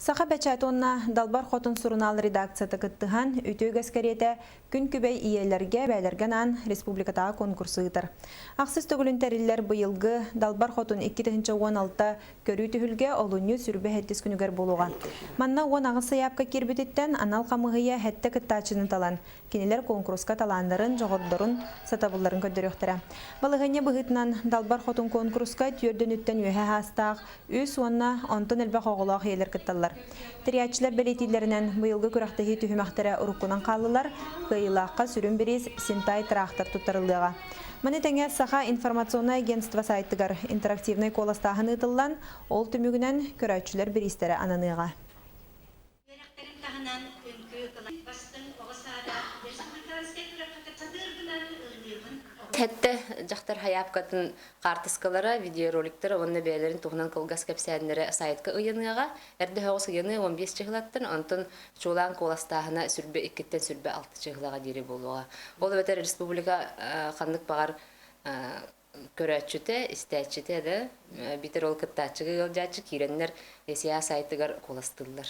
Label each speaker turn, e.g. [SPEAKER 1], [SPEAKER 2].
[SPEAKER 1] Саха бэчээт уонна Далбар Хотун сурунаал редакцията кыттыһан, үтүө үгэс кэриэтэ күн күбэй ийэлэргэ, эбээлэргэ анаан республикатааҕы конкурсу ыытар. Ахсыс төгүлүн тэриллэр быйылгы Далбар Хотун 2016 көрүү түһүлгэ олунньу сүрбэ сэттис күнүгэр буолуоҕа. Манна 18 сайаапка киирбититтэн анал хамыыһыйа сэттэ кыттааччыны талан, Кинилэр куонкуруска талааннарын, дьоҕурдарын, сатабылларын көрдөрүөхтэрэ. Балаһыанньа быһыытынан, Далбар Хотун куонкуруска түөрдөнүттэн үөһэ саастаах үс уонна онтон элбэх оҕолоох ийэлэр кытталлар. Тэрийээччилэр бэлиэтииллэринэн, быйылгы күрэхтэһии түһүмэхтэрэ уруккунан хааллылар, кыайыылаахха сүрүн бириис Синтай тыраахтар туттарыллыаҕа. Маны тэҥэ Саха информационнай агентство сайтыгар интерактивнай куоластааһын ыытыллан, ол түмүгүнэн көрөөччүлэр бириистэрэ ананыаҕа.
[SPEAKER 2] Үөрэхтэрин таһынан үҥкүү бастыҥ оҕо саада республиканскай күрэххэ сатыырбынан ыллыыбын.
[SPEAKER 3] Сэттэ дьахтар хайаапкатын хаартыскалара, видеороликтара уонна бэйэлэрин туһунан кылгас кэпсээннэрэ сайтка ыйаныаҕа. Эрдэ соҕус ыйаныы 15 чыһылаттан, онтон чуолаан куоластааһына сүрбэ иккиттэн сүрбэ алта чыһылаҕа диэри буолуоҕа. Ол эбэтэр республика ханнык баҕар көрөөччүтэ, истээччитэ да, биитэр ол кыттааччыга ыалдьааччы киирэннэр СИА сайтыгар куоластыыллар.